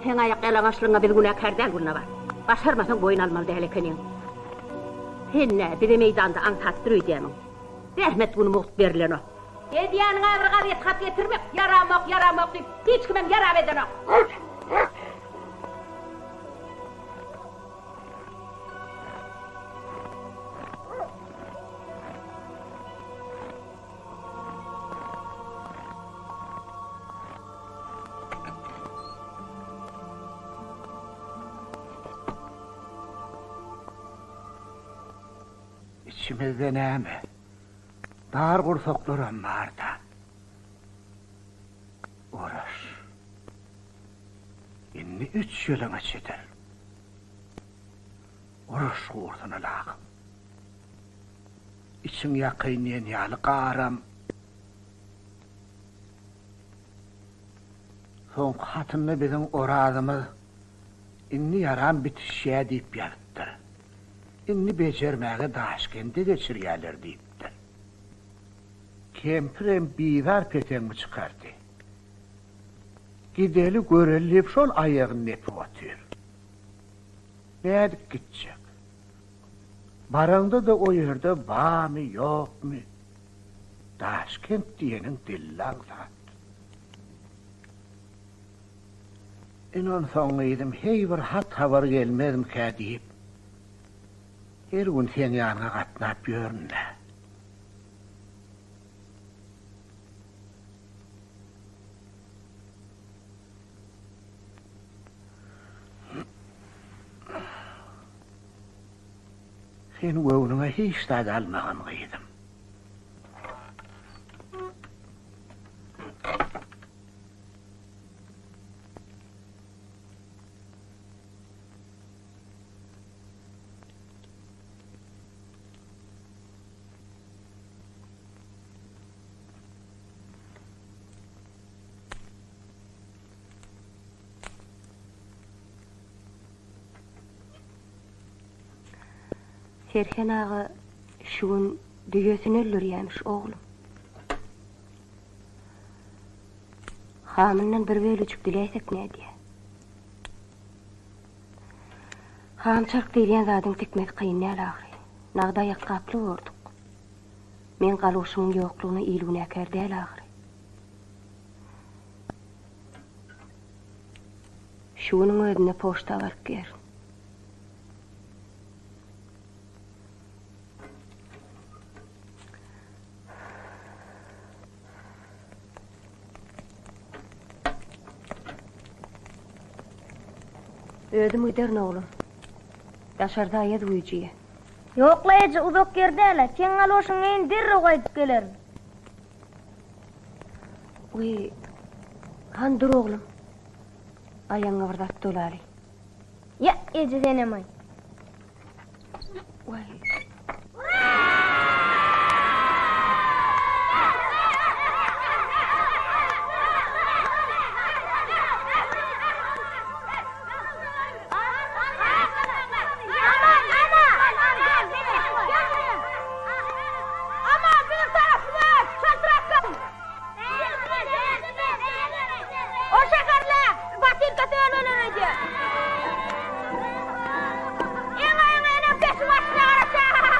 Seň aýak ýalaňaçlygyňa biz günäkär däl Gülnabat. Başarmasaň boýun almaly däl ekeniň. Sen nä, bize meýdanda aňsatdyr öýdýämiň? Zähmet güni mugt berilenok. Edýäniňe bir gazet hat getirmek, ýaramok, ýaramok diýip, hiç kimem ýarap edenok. Içimizde näme, dar gursaklaram bar-da. Uruş. Indi üç ýylyň içidir. Uruş gursun ylahym. Içiň ýakaýyn diýen ýaly garam. Soňky hatynda biziň Orazymyz indi ýaram bitişýä diýip ýazypdyr. Indi bejermäge Daşkende geçirýäler diýipdir. Kempirem bizar peteňmi çykardy. Gideli göreli diýip şol aýagyny depip otyr. Nädip gitjek? Baraňda-da o ýerde barmy, ýokmy? Daşkent diýeniň dillaň zat. Ine onsoň gyzym heý bir hat-habar gelmezmikä diýip, her gün seň ýanyňa gatnap ýörün-dä. Sen göwnüňe hiç zat almagyn gyzym. Serhen aga şu gün düýesini öldürýämiş, oglum. Hamyndan bir bölejik diläýsek nädýä? Ham çark diýilýän zadyň tikmesi kyn däl ahyry. Nagda aýakgaply borduk. Meň galoşymyň ýoklugyna il günäkär däl ahyry. Şu günüň özünde poçta baryp gerin. Özüm giderin oglum. Daşarda aýaz güýjüýä. Ýok-la eje, uzak ýer däl-ä. Seň galoşyňy geýin derrew gaýdyp gelerin. Wiý, hany dur oglum. Aýagyňa bir zat dolaly. Ýa, eje senem-aý. Waý. O şäherle botinkasy öl-öler öýdýär. Eňe-eňe enem peşiň başyna garaşýar.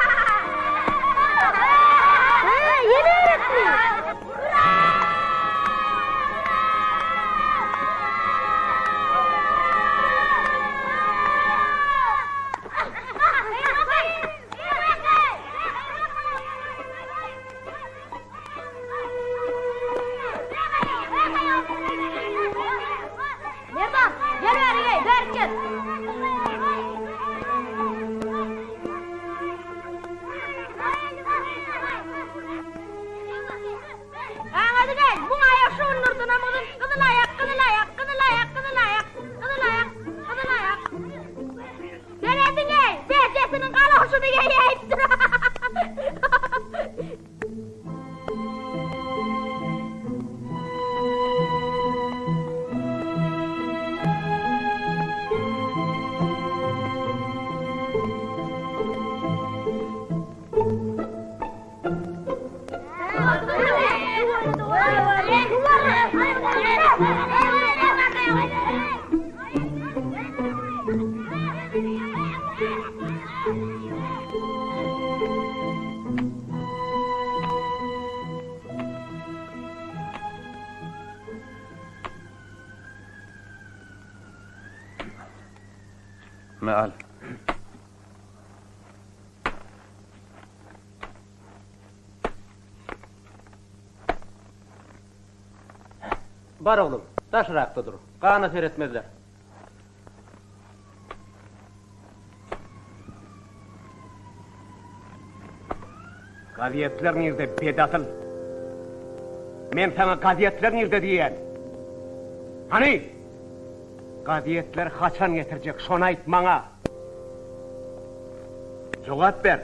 Gyzynam gyzyn, gyzyl aýak, gyzyl aýak, gyzyl aýak, gyzyl aýak, gyzyl aýak, gyzyl aýak. Serediň-eý, bejesiniň galoşyny geýäýipdir. Me al. Bar oglum, daşrakda dur. Gana seretmezler. Gazetler nirde, bedasyl? Men saňa gazetler nirde diýýän? Hany? Gazetleri haçan getirjek, şony aýt maňa! Jogap ber!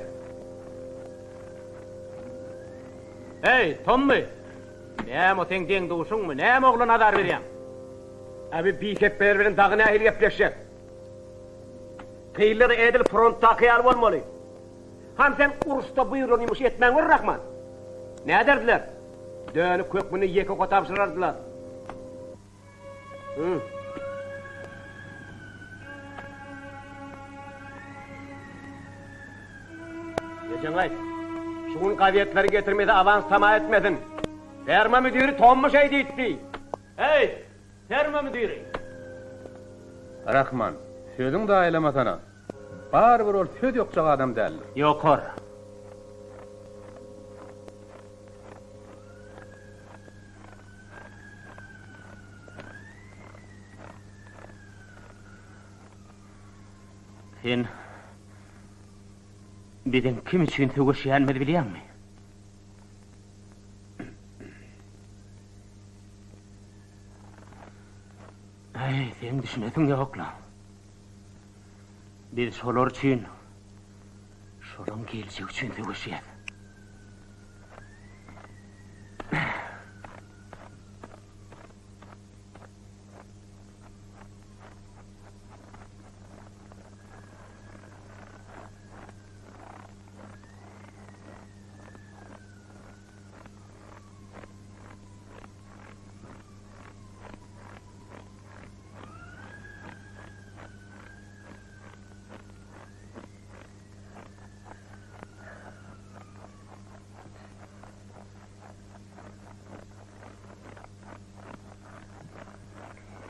Heý, Tommy! Näme o seň deň-duşuňmy? Näme oglan azar berýäň? Äbi bihepbeler bilen dagy nähili gepleşjek? Gyzlar edil frontdaky ýaly bolmaly. Hany sen uruşda buýrulan ýumuşy etmän gör Rahman. Näderdiler? Dönük hökmünde ýeke oka tabşyrardylar. Hı. Ejeňe aýt. Şu gün gazetleri getirmese awans tama etmesin. Ferma müdiri Tommy şeý diýipdi. Heý, ferma müdiri! Rahman, sözüň zaýalamasana. Barybir ol söz ýokjak adam däldir. Ýokar. Sen biziň kim üçin söweşýänimizi bilýäňmi? Äý, seň düşünesiň ýok-la. Biz şolar üçin, şolaň geljegi üçin söweşýäs.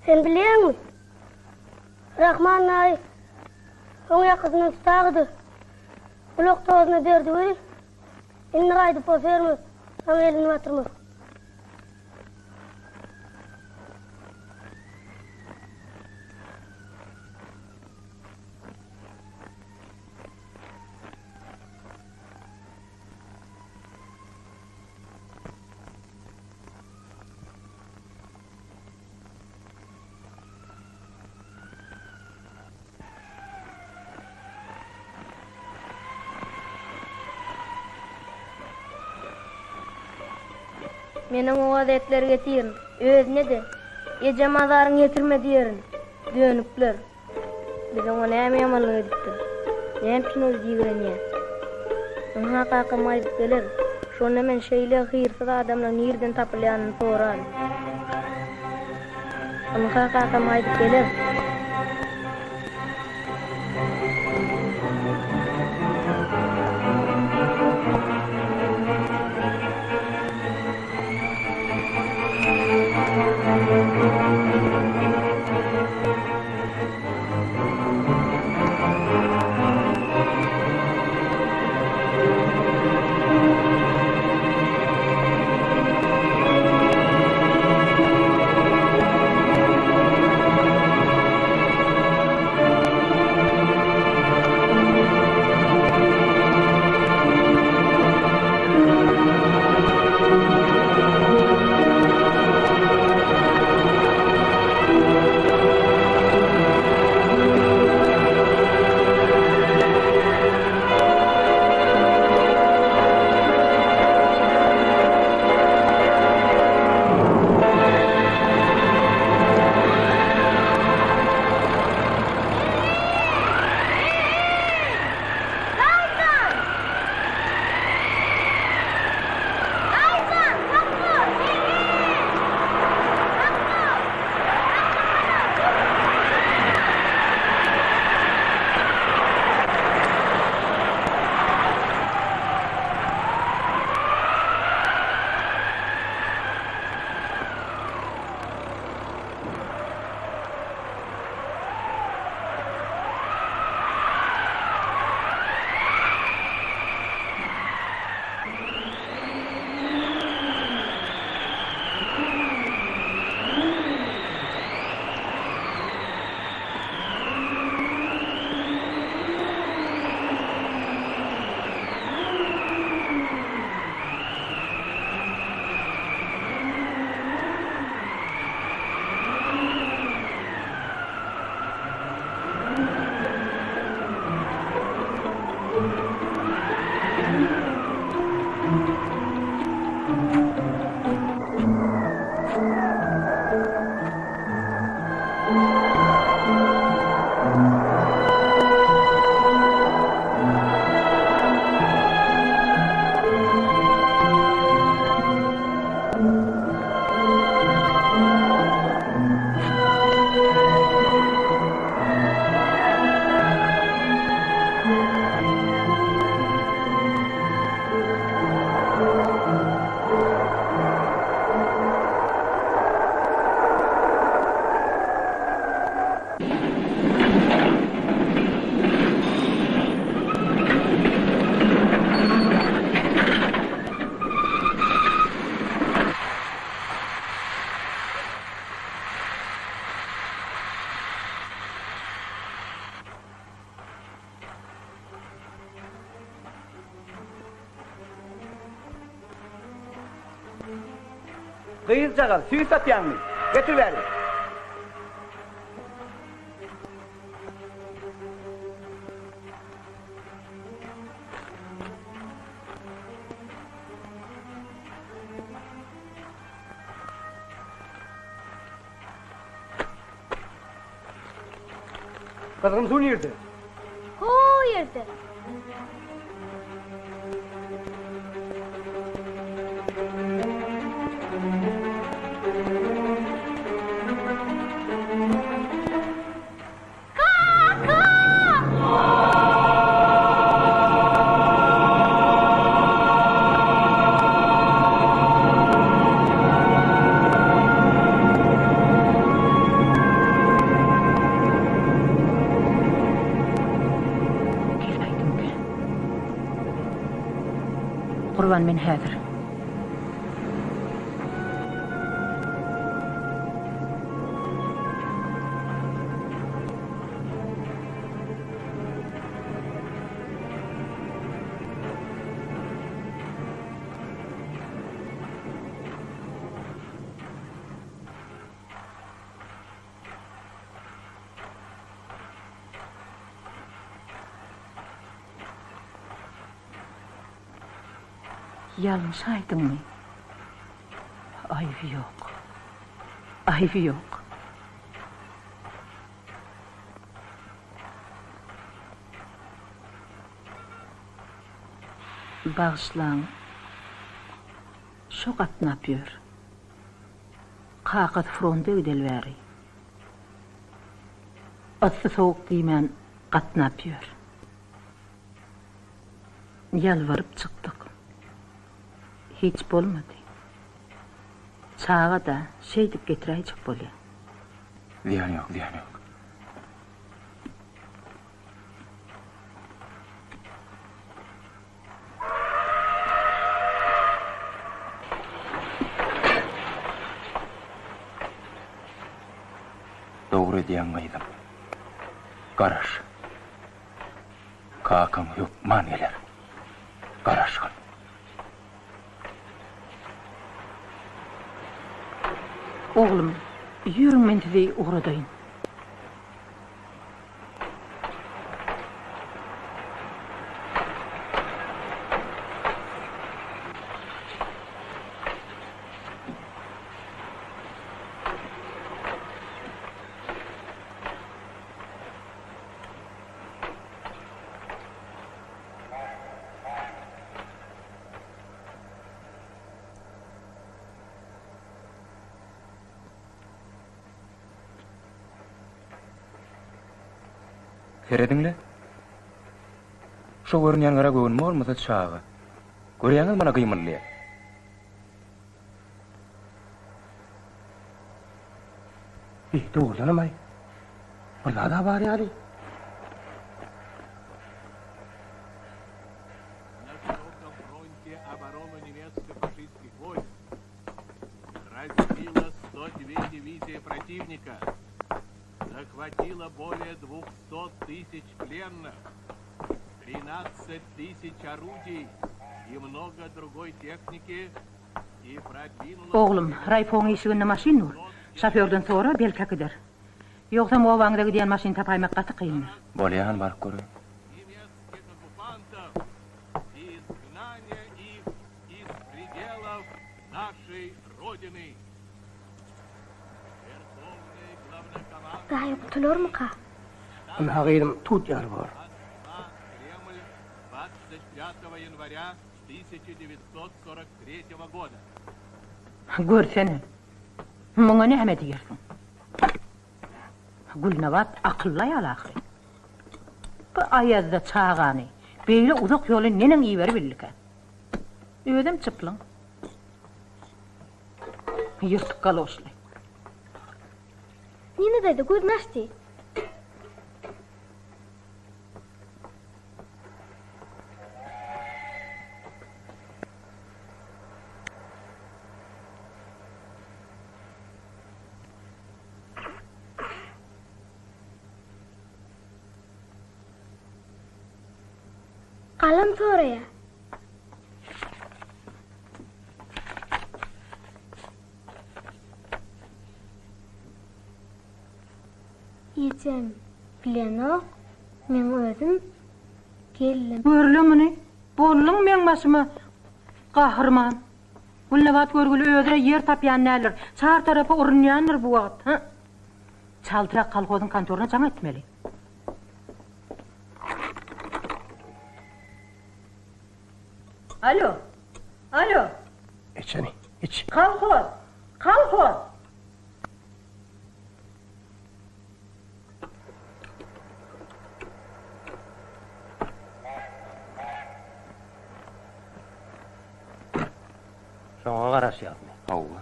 Sen bilýäňmi? Rahman daýy oň ýakasyndan tutagydy. Gulak tozuna berdi weli, indi gaýdyp o ferma saňa elini batyrmaz. Men oňa gazetleri getirin. Özüne-de, Ejem azaryňy ýetirme diýerin. Dönükler. Biz oňa näme ýamanlyk edipdiris? Näme üçin ol bizi ýigrenýär? Ynha kakam gaýdyp geler. Şonda men şeýle hyrsyz adamlaryň nireden tapylýanyny soraryn. Ynha kakam gaýdyp geler. Gyzjagaz, süýt satýaňmy? Getir bäri. Gyzgyn suw nirde? Ho ýerde. Kaka! Gel aýdymky. Gurban men häzir. Ýalňyş aýdyňmy? Aýby ýok. Aýby ýok. Bagyşlaň. Şo gatnap ýör. Kakasy fronta gideli bäri. Yssy-sowuk diýmän gatnap ýör. Ýalbaryp çykdyk. Hiç bolmady. Çaga-da, şeýdip getiräýjek bolýa. Zyýany ýok, zyýany ýok. Dogry edýäň gyzym. Garaş. Kakaň hökman geler. Garaşgyn. Oglum, ýörüň men sizi ugradaýyn. Serediň-le. Şo görünýän gara göwün bolmasa çaga. Görýäňizmi ana gymyldaýar. Eý, dogrudanam-aý. Bir zad-a bar ýaly. Na широком фронте оборону немецко-фашистских войск разбила 102 дивизия противника, захватила более 200 тысяч пленных, 13 тысяч орудий и много другой техники и продвинула... Oglum, raýpoň işiginde maşyn dur. Şofýordan sora, belki äkider. Ýogsam obaňyza gidýän maşyn tapaýmak gaty kyndyr. Bolýa, hany baryp göreýin. Немецких оккупантов и изгнание их из пределов нашей Родины. Верховный главнокомандующий Daýy gutularmyka? Ynha gyzym, tut ýaly bor. Москва, Кремль, 25 января 1943 года. Görsene. Muňa näme diýersiň? Gülnabat akylly aýal ahyry. Bu aýazda çagany beýle uzak ýola neneň iberibildikä? Özem çyplyň. Ýyrtyk galoşly. Nina daýza gözüni açdy. Galam soraýar. Ejem bilenok, meň özüm geldim. Görle muny, bolduň meň başyma gahryman. Gülnabat görgüli özüne ýer tapýan däldir. Çar tarapa urunýandyr bu wagt. Hy. Çaltrak kolhozyň kontoryna jaň etmeli. Alo! Alo! Iç hany, iç. Kolhoz! Kolhoz! Şoňa garaşýasmy? Hawa.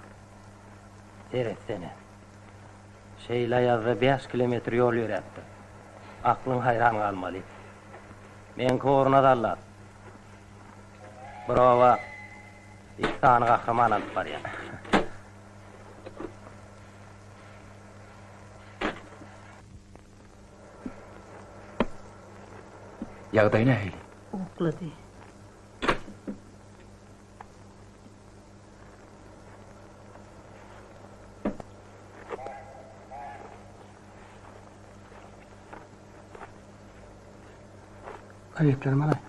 Seretsene. Şeýle aýazda bäş kilometr ýol ýöräpdir. Aklyň haýran galmaly. Meňki ugruna zallat. Bir oba iki sany gahryman alyp barýar. Ýagdaýy nähili? Uklady. Gazetlerimi alaý.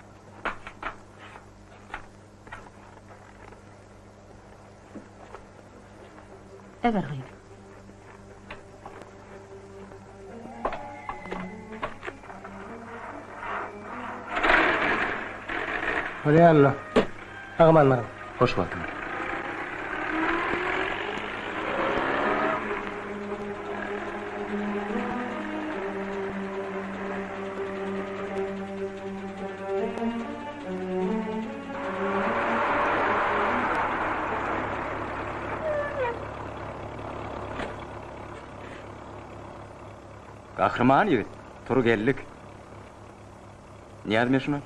Eger gyz. Bolýa alla. Sag-aman baryň. Hoş wagtyňyz. Gahryman ýigit, tur geldik. Nyýaz men şuny.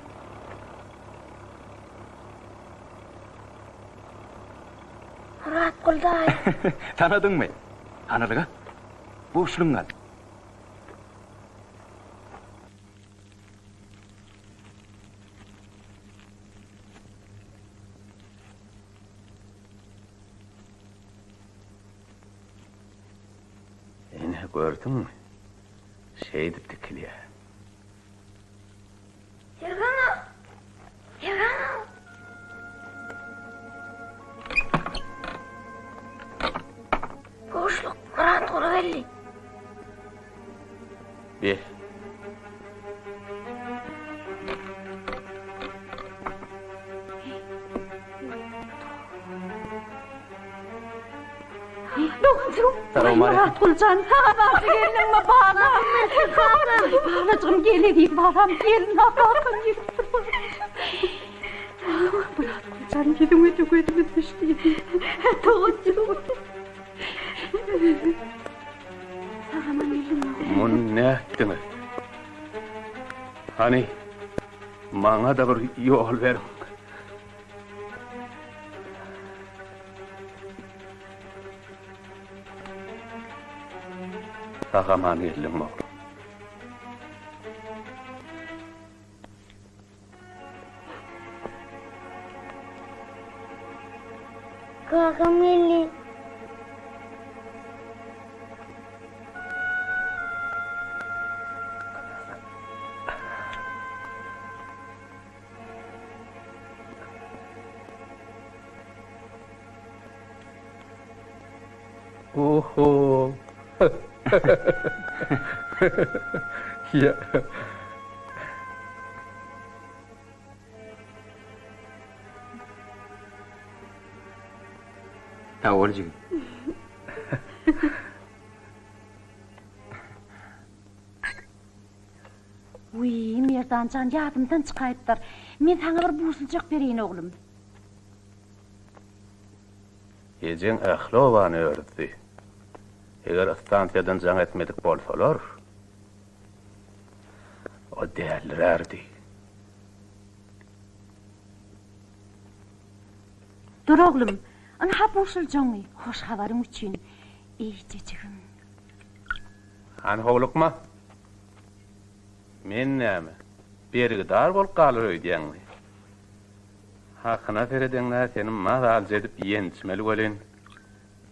Myratgul daýy. Tanadyňmy? Hanalyga. Buşluň gal. Ine, gördüňmi? Şeýdip tikilýär. Serhan aga! Serhan aga! Buşluk, Myratguly geldi. Ber. Myratgul jan, saňa bagşy geldiňmi, balam? Balajygym gel eziz balam, gelin kakam ýetipdir. Myratgul jan, ýüzüňe-de gözümiz düşdi. Doganjygym. Sag-aman geldiňmi, oglum? Muny nätdiňiz? Hany, maňa-da bir ýol beriň. Sag-aman geldiň, oglum. Kakam geldi. Oho. Ýa. Sag bol jigim. Wiý, Merdan jan, ýadymdan çykaýypdyr. Men saňa bir buşlujak bereýin, oglum. Ejeň ähli obany örüzdi. Eger stansiýadan jaň etmedik bolsalar, o dälirärdi. Dur, oglum, ynha buşlujagyňy, hoş habaryň üçin, eýjejigim. Hany howlukma. Men näme, bergidar bolup galar öýdýäňmi? Hakyna seredeňdä seni mazalyja edip ýençmeli welin,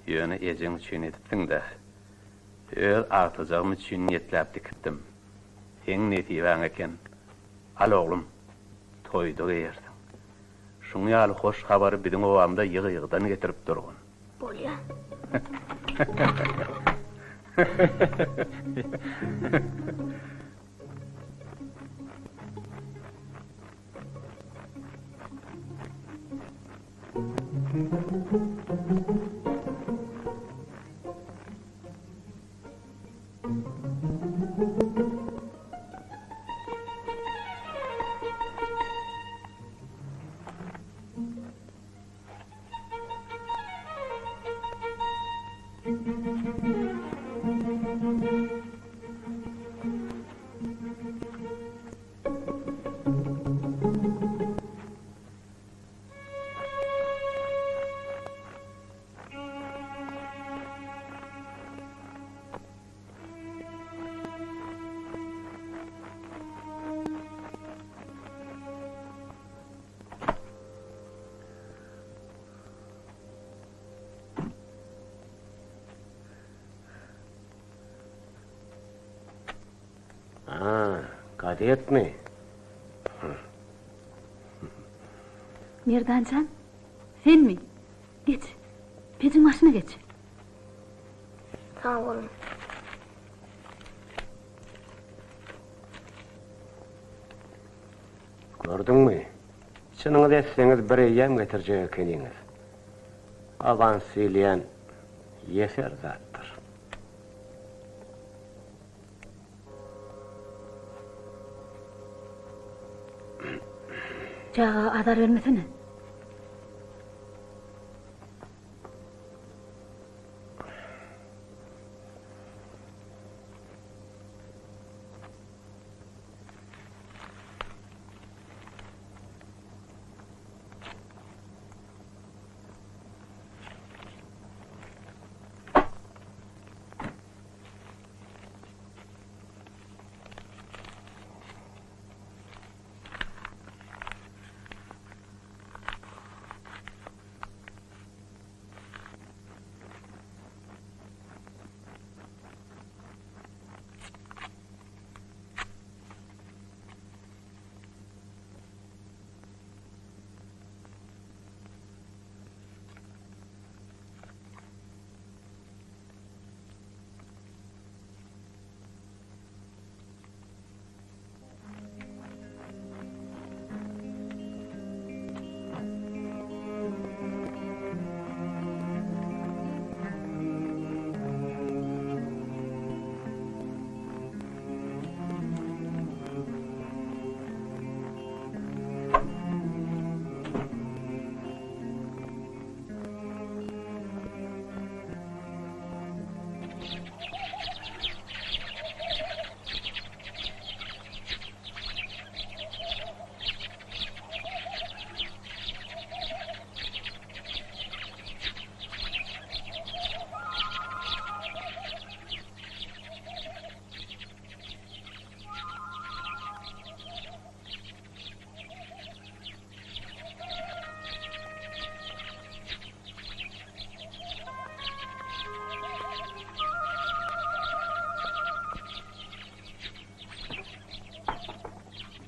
ýöne ejeň üçin edipsiň-dä. Öz agtyjagym üçin niýetläp dikipdim. Seň nesibäň eken. Al oglum, toýda geýersiň. Şuň ýaly hoş habary biziň obamyza ýygy-ýygydan getirip durgun. Bolýa. A, gazetmi? Merdan jan, senmi? Geç, pejiň başyna geç. Sag boluň. Gördüňmi? Çynyňyzy etseňiz bir eýýäm getirjek ekeniňiz. Awans diýilýän ýeser zatdyr. Çaga azar bermesene.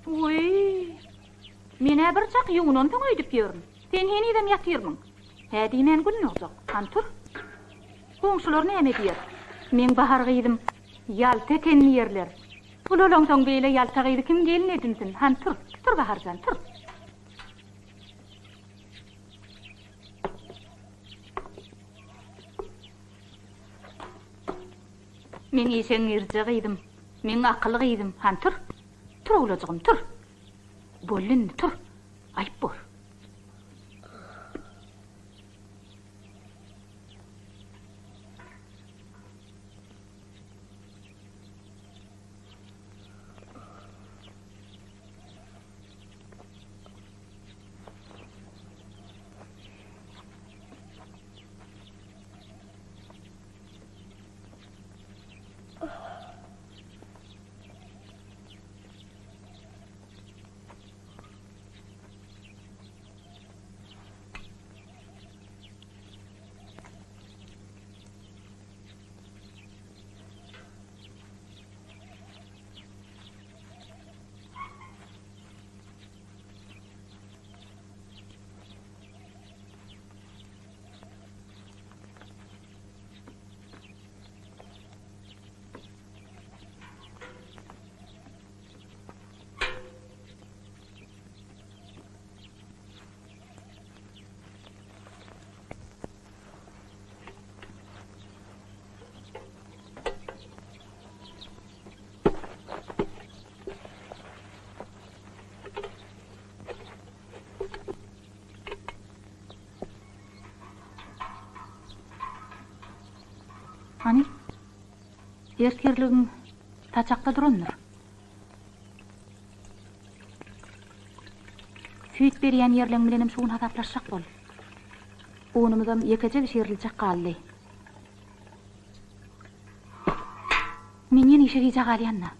Wiý! Men-ä bir çak ýuwunansyň öýdüp ýörün. Sen henizem ýatyrmyň? Hä diýmän gün dogjak. Hany tur. Goňşular näme diýer? Meň Bahar gyzym ýalta eken diýerler. Ulalaňsoň beýle ýalta gyzy kim gelin edinsin? Hany tur, tur Bahar jan, tur. Meň işeňňirje gyzym, meň akyly gyzym, hany tur. Tur owlajygym, tur. Boldy indi, tur. Aýyp bor. Hany, ertirligiň saçakda durandyr. Süýt berýän ýerleň bilenem şu gün hasaplaşjak bol. Unumyzam ýekeje bişiriljek galdy. Men ýene işe gijä galýan-da.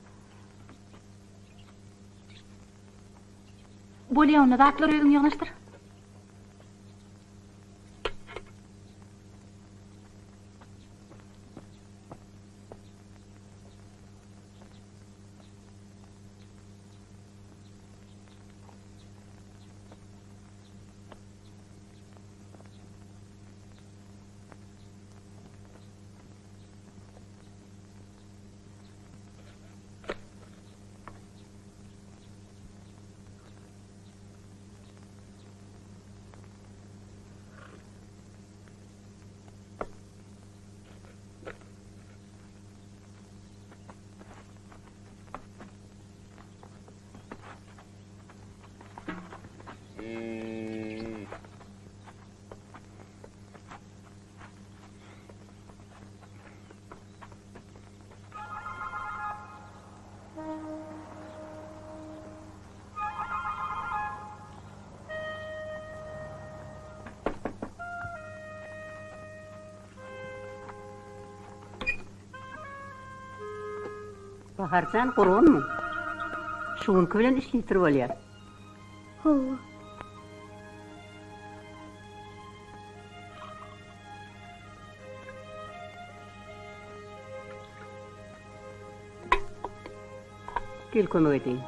Bolýa onda, zatlary özüň ýygnaşdyr. Baharjan gurgunmy? Şu günki bilen üç litr bolýar. Hawa. Gel kömek edeýin.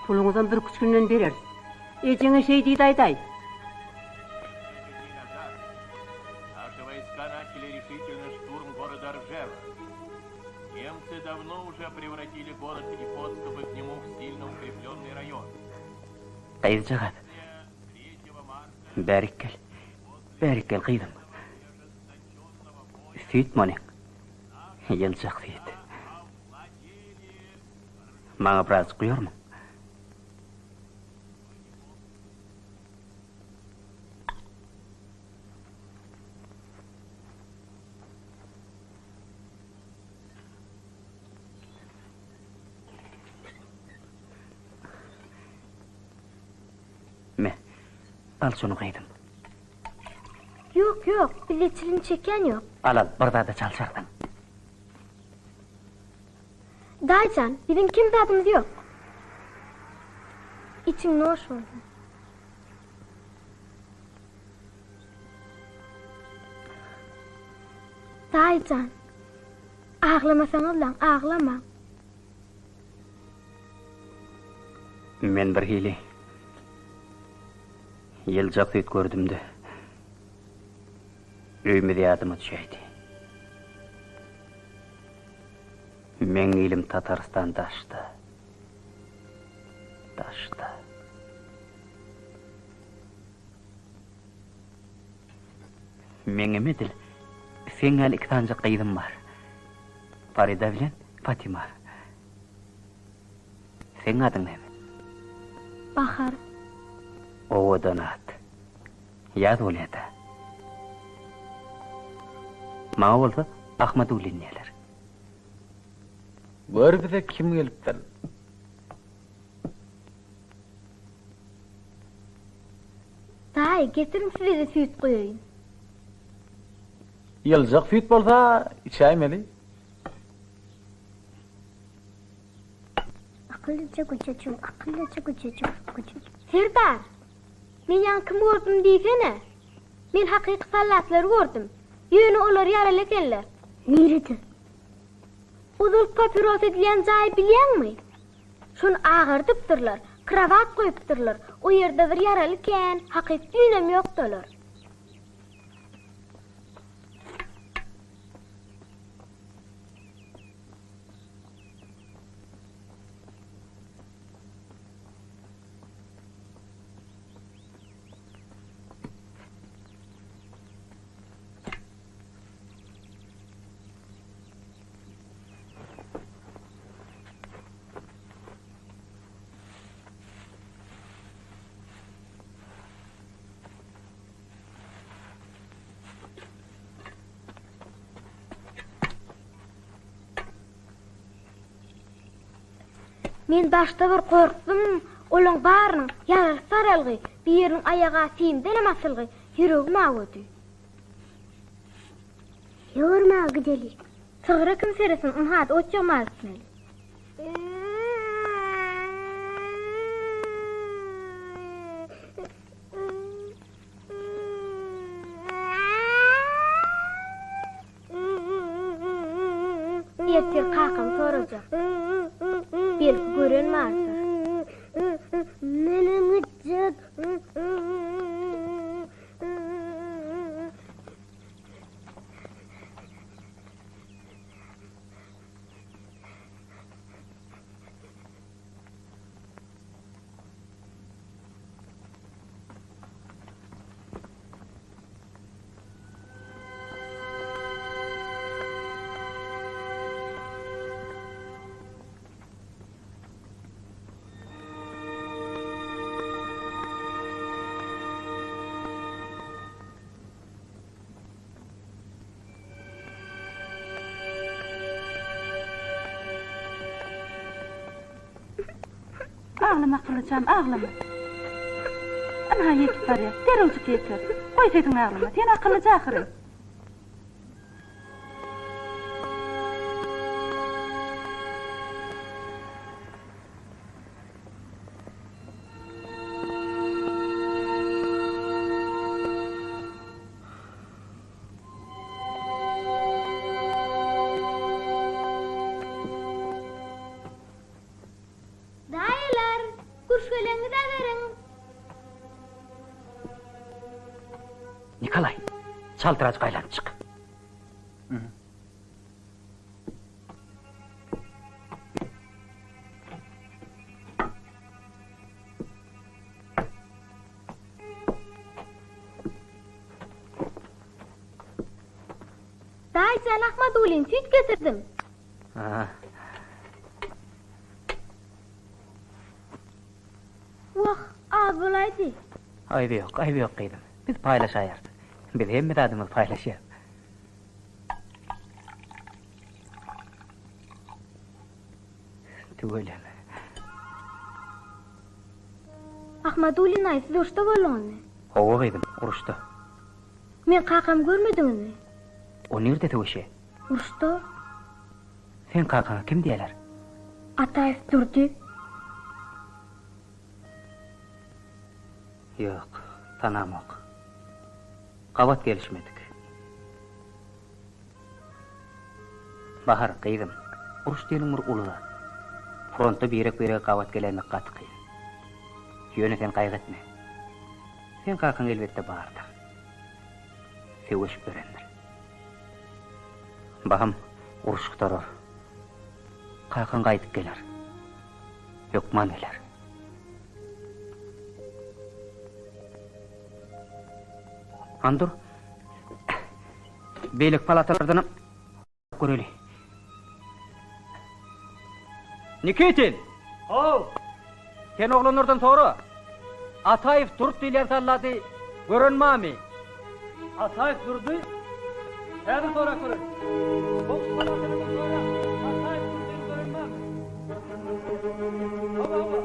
Puluňyzam birküç günden bereris. Ejeňe şeý diýdi aýdaý. Gyzjagaz. Bärik gel. Bärik gel gyzym. Süýt monyň. Ýyljak süýt. Maňa birazjyk guýarmyň? Me, al şuny gyzym. Ýok, ýok, bizde çilim çekýän ýok. Al, al, bir zada çalşarsyň. Daýyjan, biziň kem zadymyz ýok. Içiň noş bolsun. Daýyjan, aglamasaňyzlaň, aglamaň. Men birhili ýyljak süýt gördüm-de, öýümiz ýadyma düşäýdi. Meň ilim Tatarystan daşda. Daşda. Meňem edil seň ýaly iki sanyjak gyzym bar. Farida bilen Fatima. Seň adyň näme? Bahar. Owadan at. Ýaz bolýa-da. Maňa bolsa Ahmadullin diýerler. Gör bize kim gelipdir. Daýy, getiriň size-de süýt guýaýyn. Ýyljak süýt bolsa içäýmeli. Akyllyja güjüjim, akyllyja güjüjim, güjüjim. Serdar! Men ýaňy kimi gördüm diýsene? Men hakyky sallatlary gördüm. Ýöne olar ýaraly ekenler. Nirede? Ozal papiros edilýän jaýy bilýäňmi? Şony agardypdyrlar, krowat goýupdyrlar. O ýerde bir ýaraly kän, hakyky düýnem ýokdy olar. Men başda bir gorkdum, olaň barynyň ýarasy saralgy, biriniň aýaga simdenem asylgy, ýüregim awady. Ýormaga gideli. Sygyra kim seretsin, ynha-da ot ýygmaga gitmeli. Ertir kakam sorajak. Belki gören bardyr. Menem gitjek. Aglama Gylyjam, aglama. Ynha ýetip barýas, derrewjik ýeteris. Goý sesiňi aglama, sen akyllyja ahyry. Daýylar, kürşgeleňizi beriň! Nikolaý, çaltyrajyk aýlanyp çyk. Daýyjan Ahmadulin, süýt getirdim. Wah, az bolaýdy. Aýby ýok, aýby ýok gyzym. Biz paýlaşaýarys. Biz hemme zadymyzy paýlaşýas. Tüweleme. Ahmadulin daýy, siz uruşda bolduňyzmy? Hawa gyzym, uruşda. Meň kakamy görmediňizmi? O nirde söweşýär? Uruşda. Seň kakaňa kim diýerler? Ataýew Durdy. Ýok, tanamok. Gabat gelişmedik. Bahar, gyzym, uruş diýeniň bir uly zat. Frontda birek-birege gabat geläýmek gaty kyn. Ýöne sen gaýgy etme. Seň kakaň elbetde bardyr. Söweşip ýörendir. Bahym, uruş gutarar. Kakaň gaýdyp geler. Hökman geler. Hany dur. Beýleki palatalardanam göreli. Nikitin! How! Sen oglanlardan sora. Ataýew Durdy diýilýän sallady gören barmy? Ataýew Durdy? Häzir sorap göreýin. Goňşy palatalardan sora. Ataýew Durdyny gören barmy? Hawa, hawa.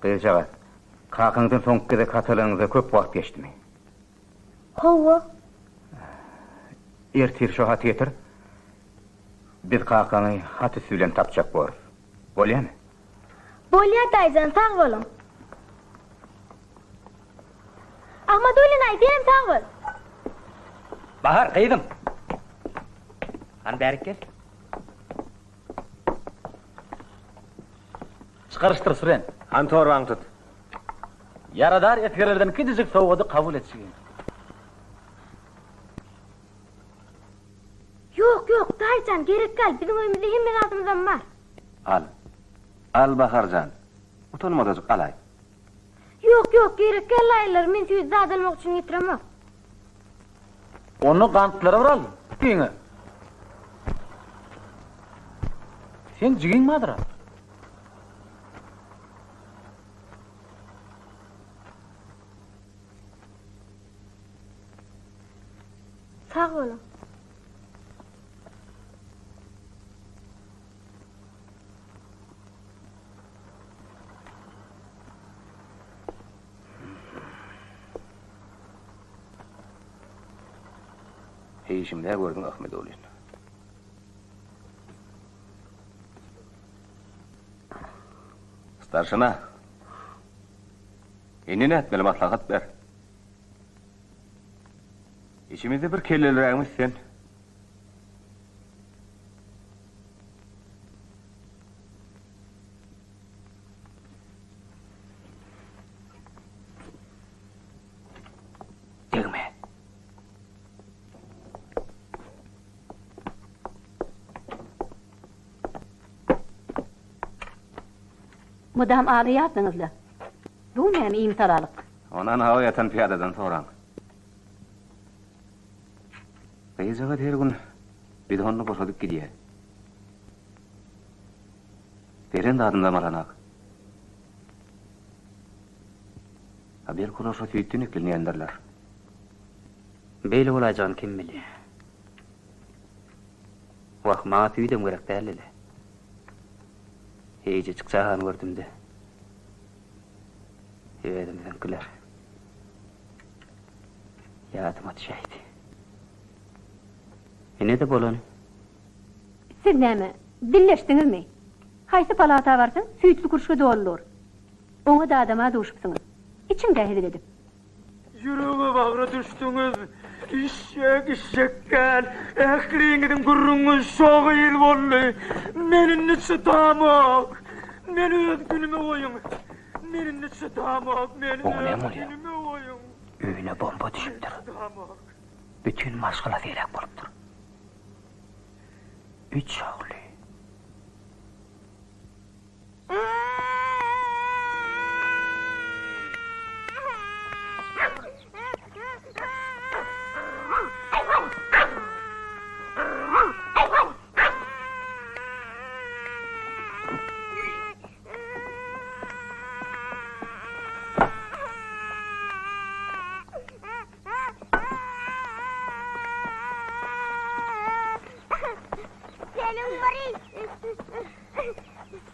Gyzjagaz, kakaňdan soňky gezek hat alanyňyza köp wagt geçdimi? Hawa. Ertir şo haty getir. Biz kakaňy hat üsti bilen tapjak borus. Bolýamy? Bolýa daýyjan sag boluň. Ahmadullin aý senem sag bol. Bahar gyzym. Hany bärik gel. Çykaryşdyr Süren. Hany torbaňy tut. Ýaradar esgerlerden kiçijik sowgady kabul et jigim. Ýok, ýok, daýyjan, gerek däl, biziň öýümizde hemme zadymyzam bar. Al. Al, Bahar jan. Utanmadajyk alaý. Ýok, ýok, gerek däl, daýylar, men süýdi zat almak üçin getiremok. Onda gantlary bir al, jigiňe. Seň jigiň bardyr-a? Sag boluň. Heý, işimdä gördüň Ahmedowlin. Starşina. Indi nätmeli maslahat ber. Içimizde bir kellelirägimiz sen. Degme. Mydam aglaýarsyňyz-la. Bu näme imisalalyk? Ony anha o ýatan pyýadadan soraň. Gyzjagaz her gün bidonyny boşadyp gidýär. Beren zadymdam alanak. A belki olar şo süýtden eklenýändirler. Beýle bolaýjagyny kim bilýär. Wah, maňa süýdem gerek däldi-le. Eýjejik çagany gördüm-de. Özümiziňkiler. Ýadyma düşäýdi. Ine-de bolany. Siz näme, dilleşdiňizmi? Haýsy palata barsaň, süýtli kürşge doly dur. Oňa-da adama duşupsyňyz. Içiň-dä hezil edip. Ýürege bagra düşdüňiz. Işşek, işşek däl. Ähliňiziň gürrüňiňiz şo gyz boldy. Men indi çydamok. Meni öz günüme goýuň. Men indi çydamok. Meni Oňa öz näme bolýar? günüme goýuň. Öýüne bomba düşüpdir. Çydamok. Bütin maşgalasy heläk bolupdyr. Üç ogly. Seniň bir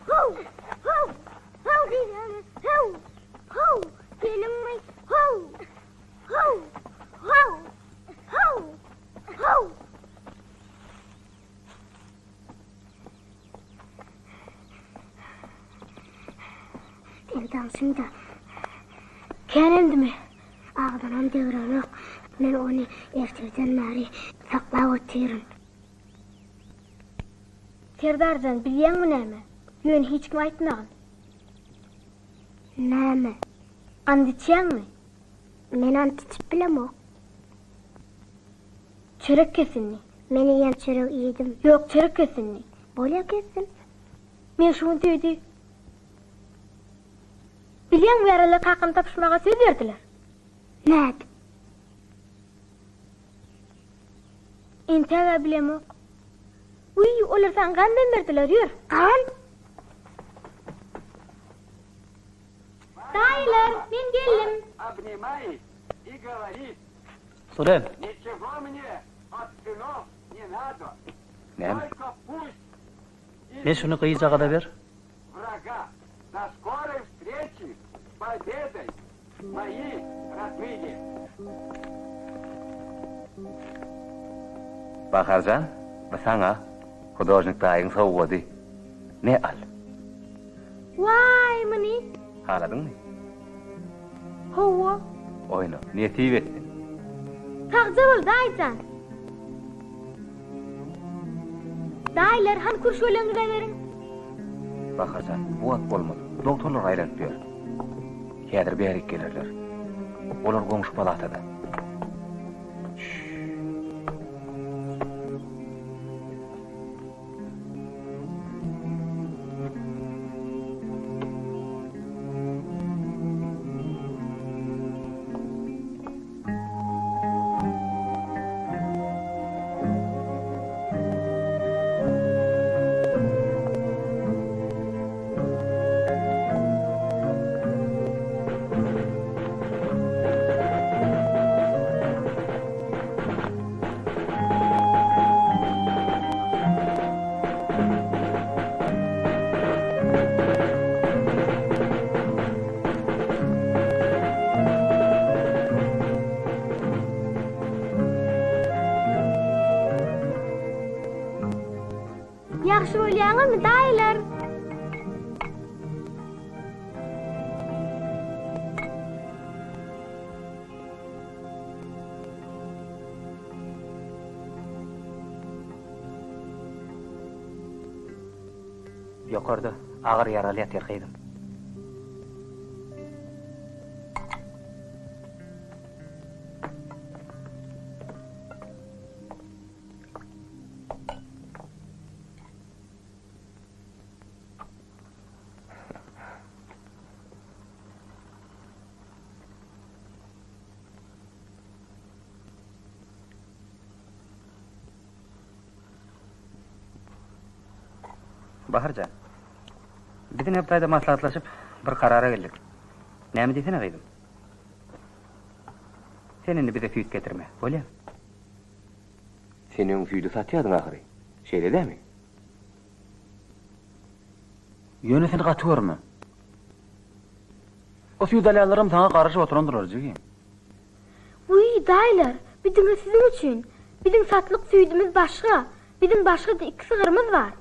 How! How! How diýýän! How! How! Seniňmi? How! How! How! How! How! daňşyň-da. Kän emdimi? Agzynam degrenok. Men ony ertirden bäri saklap otyryn. Serdar jan, bilýäňmi näme? Ýöne hiç kime aýtmagyn. Näme? And içýäňmi? Men ant içip bilemok. Çörek kes indi. Men eýýäm çöregi iýdim. Ýok, çörek kes indi. Bolýa kesdim. Men şu gün söýdi. Bilýäňmi ýaralar kakamy tapyşmaga söz berdiler. Nädip? Entäg-ä bilemok. Wiý, olar saňa gandam berdiler, ýör. Gan? Daýylar, men geldim. Surel. Näme? Me şuny gyzjagaza ber. Baharjan, bu saňa hudožnik daýyň sowgady. Me al. Waý, muny. Haladyňmy? Hawa. Oýna, nesip etsin. Sagja bol, daýyjan. Daýylar, hany kürşgeleňize beriň. Baharjan, bu wagt bolmaz. Dogtorlar aýlanyp ýör. Häzir bärik gelerler. Olar goňşy palatada. Ýagşy bolýaňyzmy, daýylar? Ýokarda agyr ýaraly ýatyr gyzym. Bahar jan, biz ine bu taýda maslahatlaşyp, bir karara geldik. Näme diýsene gyzym? Sen indi bize süýt getirme, bolýamy? Sen öň süýdi satýardyň ahyry, şeýle dämi? Ýöne sen gaty görme. O süýt alýanlaram saňa garaşyp oturandyrlar, jigim. Wiý, daýylar, bi diňe siziň üçin. Biziň satlyk süýdümiz başga. Biziň başga-da iki sygyrymyz bar.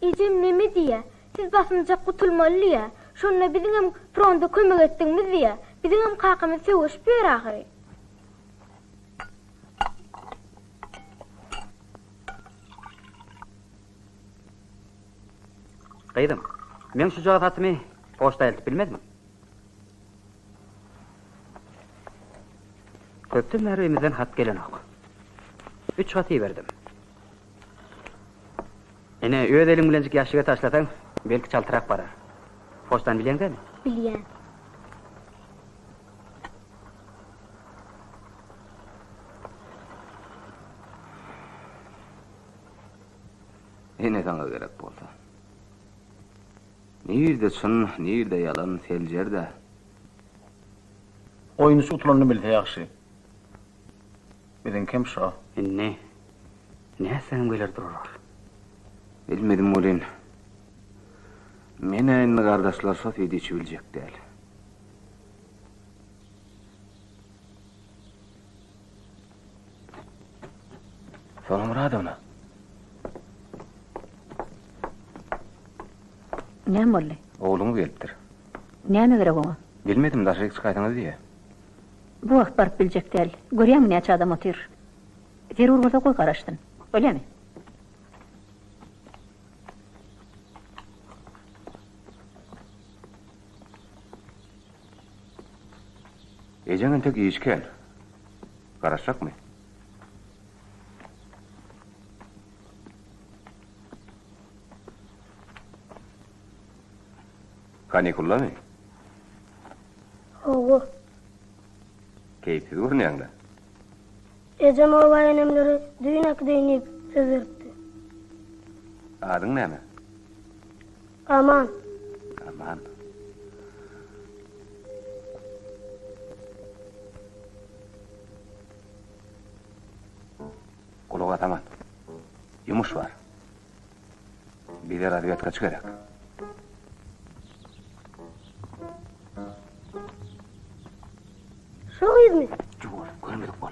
Ejem neme diýýä, siz basymjak gutulmaly diýýä. Şonda biziňem fronda kömek etdigimiz diýýä. Biziňem kakamyz söweşip ýör ahyry. Gyzym, meň şujagaz hatymy poçta eltip bilmezmiň? Köpden bäri öýümizden hat gelenok. Üç hat iberdim. Ine, öz eliň bilenjik ýaşşige taşlasaň, belki çaltrak barar. Poçtany bilýäň dämi? Bilýän. Ene saňa gerek bolsa. Nirde çyn, nirde ýalan seljer-dä. Oýunçy utulanyny bilse ýagşy. Biziňkem şo. Indi nätseňem geler durarlar. Bilmedim welin, men-ä indi gardaşlar şo süýdi içibiljek däl. Sona Myradowna. Näme boldy? Ogluňyz gelipdir. Näme gerek oňa? Bilmedim, daşaryk çykaýsaňyz diýýä. Bu wagt baryp biljek däl. Görýäňmi näçe adam otyr. Zerur bolsa goý garaşsyn. Bolýamy? Ejeň entek işi kän. Garaşjakmy? Kanikuldamy? Hawa. Keýpsiz görünýäň-le. Ejem oba enemlere düýn äkideýin diýip söz beripdi. Adyň näme? Aman. Aman. Gulak as Aman. Ýumuş bar. Bize razwedkaçy gerek. Şo gyzmy? Juwal, görmedik bol.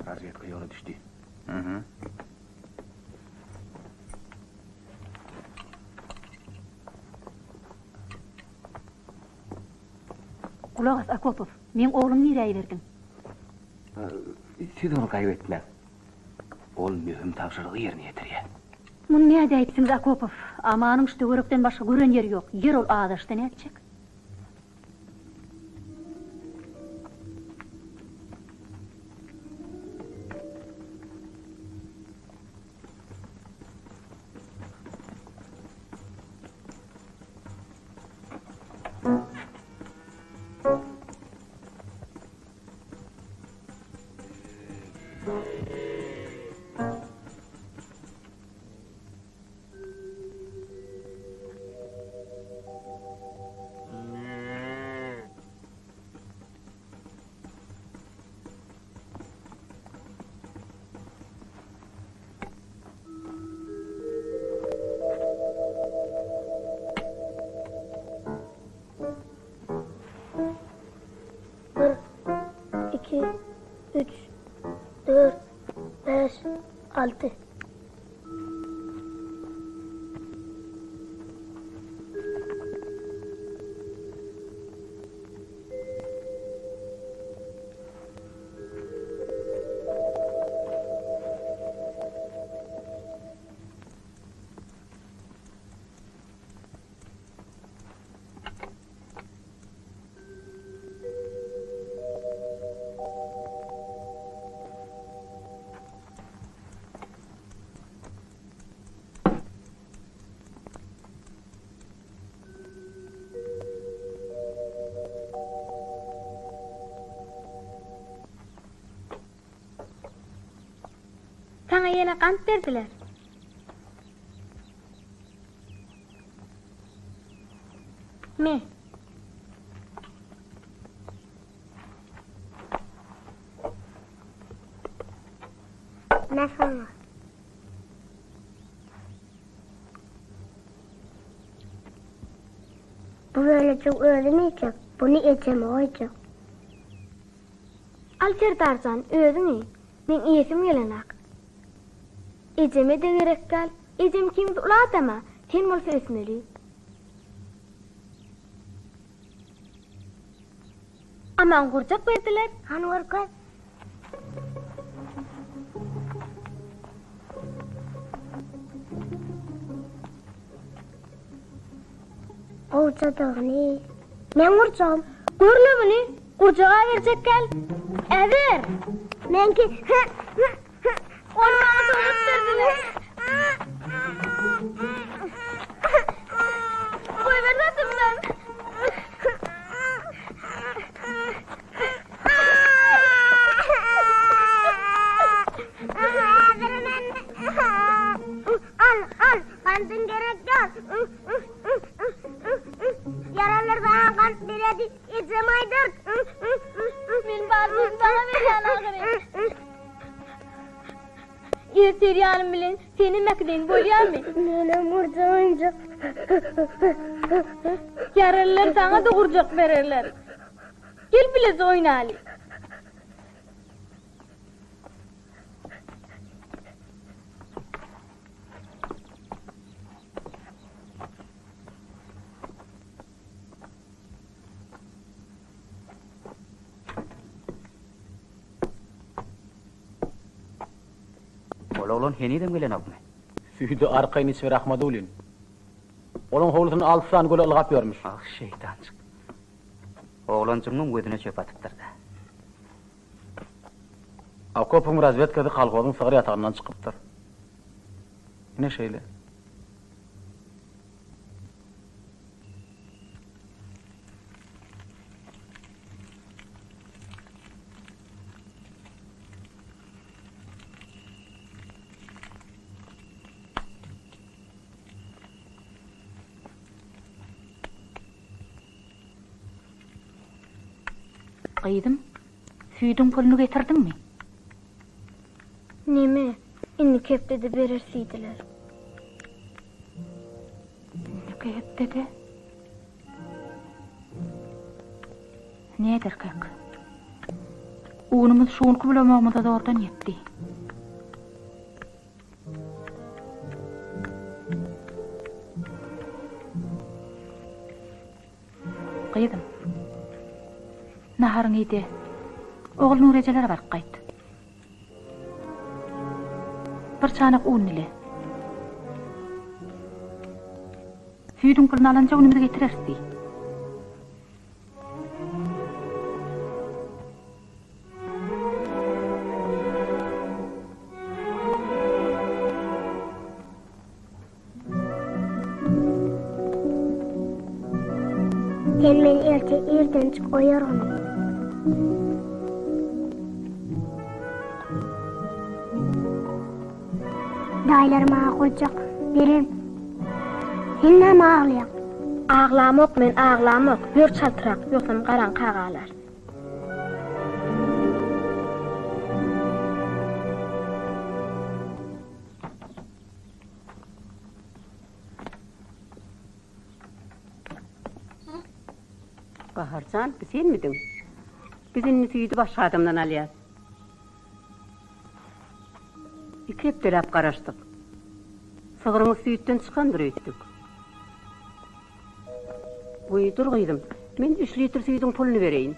Razwedka ýola düşdi. Mhm. Gulak as, Akopow. Meň oglumy nirä iberdiň? Siz ony gaýgy etmäň. Ol möhüm tabşyrygy ýerine ýetirýär. Muny nädäýipsiňiz, Akopow? Amanyň şu töwerekden başga gören ýeri ýok. Ýer ol azaşsa nätjek? Bir, iki, üç, dört, bäş, alty. Saňa ýene gant berdiler. Me. Mä saňa. Bu bölejigi özüm iýjek, buny ejeme goýjak. Al Serdarjan, özüň iý. Meň iýesim gelenak. Ejeme-de gerek däl. Ejem ikimiz uly adam-a, sen bolsa ösmeli. Aman gurjak berdiler. Hany görkez. Gowjadygyny. Meň gurjagym. Gör-le muny, gurjaga berjek gel. Äber! Meňki. Ony maňa sowgat berdiler. Goýber saçymdan. Al, al, gandyň gerek ýok. Ýaralar saňa gant beredi, ejem aýdar. Men barlygym saňa berýän ahyry. Ertir ýanym bilen senem äkideýin bolýamy? Menem gurjak oýunjak. Ýaralylar saňa-da gurjak bererler. Gel bileje oýnaly. Ol oglan henizem gelenokmy? Süýdi arkaýyn içiber Ahmadulin. Olaň howlusynda alty sany göle ylgap ýörmüş. Ah, şeýtanjyk. Oglanjygyňam gözüne çöp atypdyr-da. Okopyň razwedkasy kolhozyň sygyr ýatagyndan çykypdyr. Ine şeýle. Gyzym, süýdüň puluny getirdiňmi? Neme, indiki hepdede bereris diýdiler. Indiki hepdede? Näderkäk? Unumyz şu günki bulamagymyza zordan ýetdi. Gyzym, naharyňy iý-de, Ogulnur ejelere baryp gaýt. Bir çanak un dile. Süýdüň puluny alanja günümiz getireris diý. Sen meni erte irdenjik oýargyn. Daýylar maňa gurjak berer. Sen näme aglaýaň? Aglamok men aglamok, ýör çaltrak, ýogsam garaňka galar. Bahar jan, bu senmidiň? Biz indi süýdi başga adamdan alýas. Iki hepdeläp garaşdyk. Sygryňyz süýtden çykandyr öýtdük. Goý, dur gyzym, men üç litr süýdüň puluny bereýin.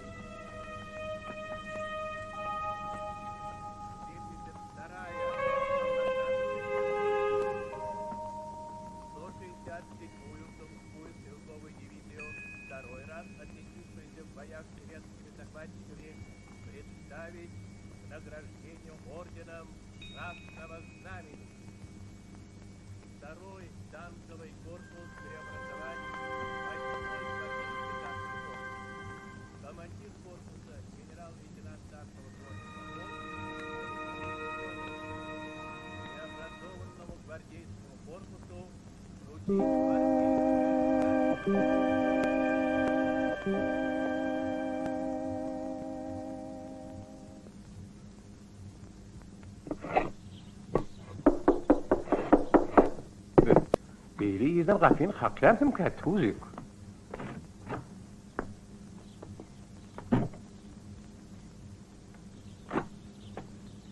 Beýle irden gapyny kakýansyňka, Tuzik?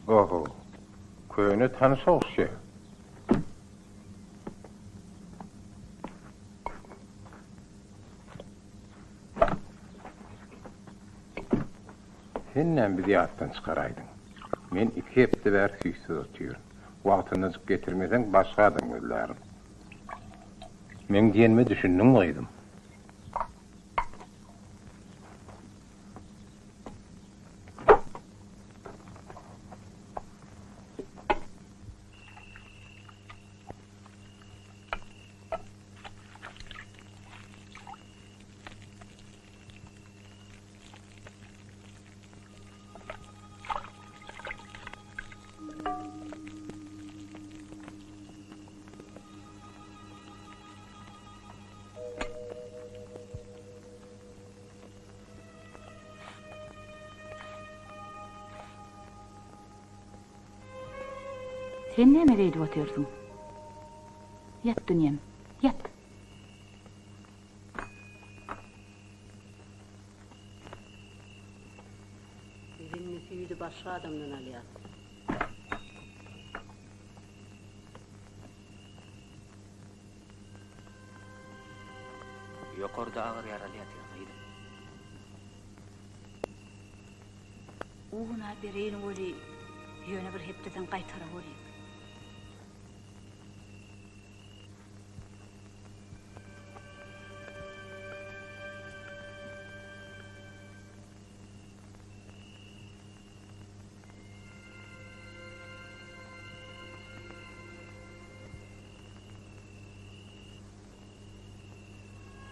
Oho, köne tanyş ogşýa. Sen näme bizi ýatdan çykaraýdyň? Men iki hepde bäri süýtsüz otyryn. Wagtyndajyk getirmeseň, başga adam gözlärin. Meň diýenime düşündiňmi, gyzym? Sen näme beýdip otyrsyň? Ýat dünýem, ýat. Biz indi süýdi başga adamdan alýas. Ýokarda agyr ýaraly ýatyr, gyzym. Un-a bereýin weli, ýöne bir hepdeden gaýtara welin.